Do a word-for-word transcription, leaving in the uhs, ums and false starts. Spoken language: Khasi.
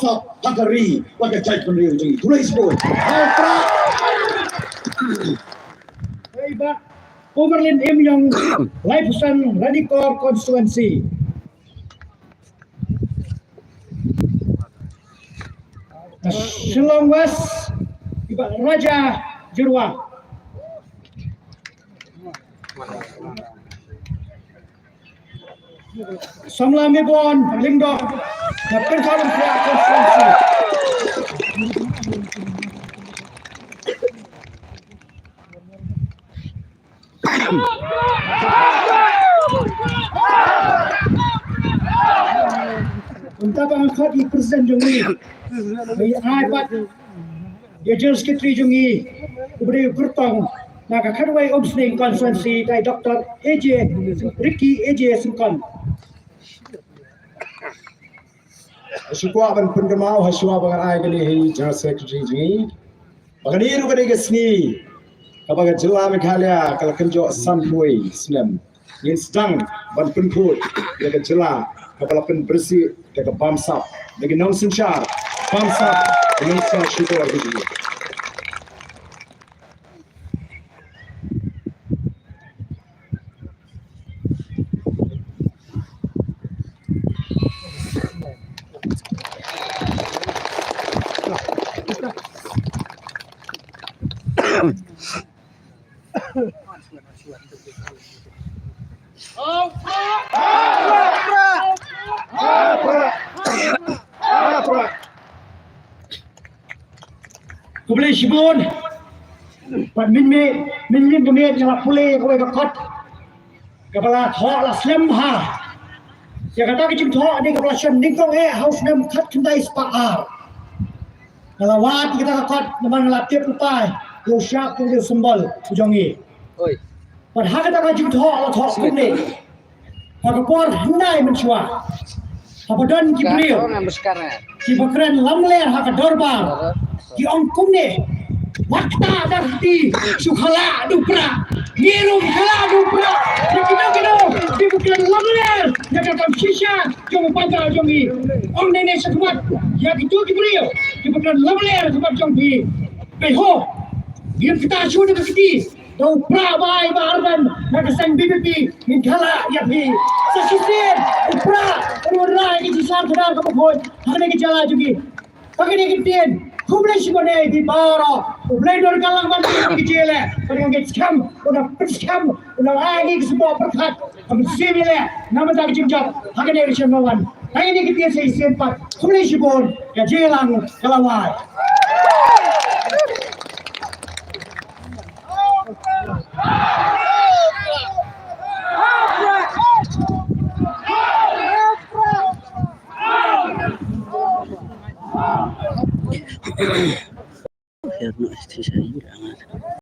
sap ha ka ri bad ka jaitbynriew jong ngi. Khublei shibun. Hau pra. Hei ba Umerlin Im Yong, Laipusan Ranikor Constituency. Shillong West, i Bah Raja Jyrwa. Samla Mibon Lyngdoh, na Pynkhar Longkhiah Constituency. Kumta ba nga khot ïa i president jong ngi, ngi ai pat ïa i general secretary jong ngi, uba dei u kyrtong na ka khatwei Umsning constituency, dei Doctor A J Ricky A J Syngkon. Shu kwah ban pynkynmaw ha shuwa ba ngan ai kane ha i general secretary jong ngi, ba kane ruh ka dei ka sngi kaba ka jylla Meghalaya ka la kynjoh sanphew snem. Ngin sdang ban pynkhuid ïa ka jylla kaba la pynbrysuh da ka bamsap, da ki nongsynshar bamsap, ki nongsynshar shukor. Khublei shibun. Bad mynmiet, mynmiet ka miet nga la pule kawei ka kot kaba la thoh la slem bha. Ïa kata ka jingthoh ne kaba la shon nyngkong eh ha u snem khatkhyndai spah ar. Nga la wad ïa kata ka kot namar nga la tip lypa ïa u shakri, ïa u symbol u jong ngi. Bad ha kata ka jingthoh la thoh kumne. Ha ka por hyndai mynshuwa, haba don ki briew kiba kren lamler ha ka dorbar, ki ong kumne: Wat ktah da ka kti, shu khlad da u prah. Ngi ruh ngi khlad da u prah ïa kino kino kiba kren lamler ïa ka kam shisha jong u paidbah jong ngi. Ong nangne shakhmat ïa kito ki briew kiba kren lamler shakhmat jong phi. Phi ho, ngim ktah shuh da ka kti. Da u prah ba ai Bah Ardent na ka seng B P P, ngin khlad ïa phi. Sa shisien u prah u wanrah ïa ka jingshah khadar kaba khuid ha kane ka jylla jong ngi. Ba kane ka ktien, khublei shibun ïa phi baroh. U Blei un kyrkhu lang ban ïa ka jingïaleh. Ba ngi ngeit skhem, u da pynskhem, u da ai ïa ka symboh pyrkhat. Ka mynsiem ïaleh na ka bynta ka jingjop ha kane ka shnong Mawban. Ka ïa kane ka ktien sa shisien pat. Khublei shibun, ka jingïalang ka la wai.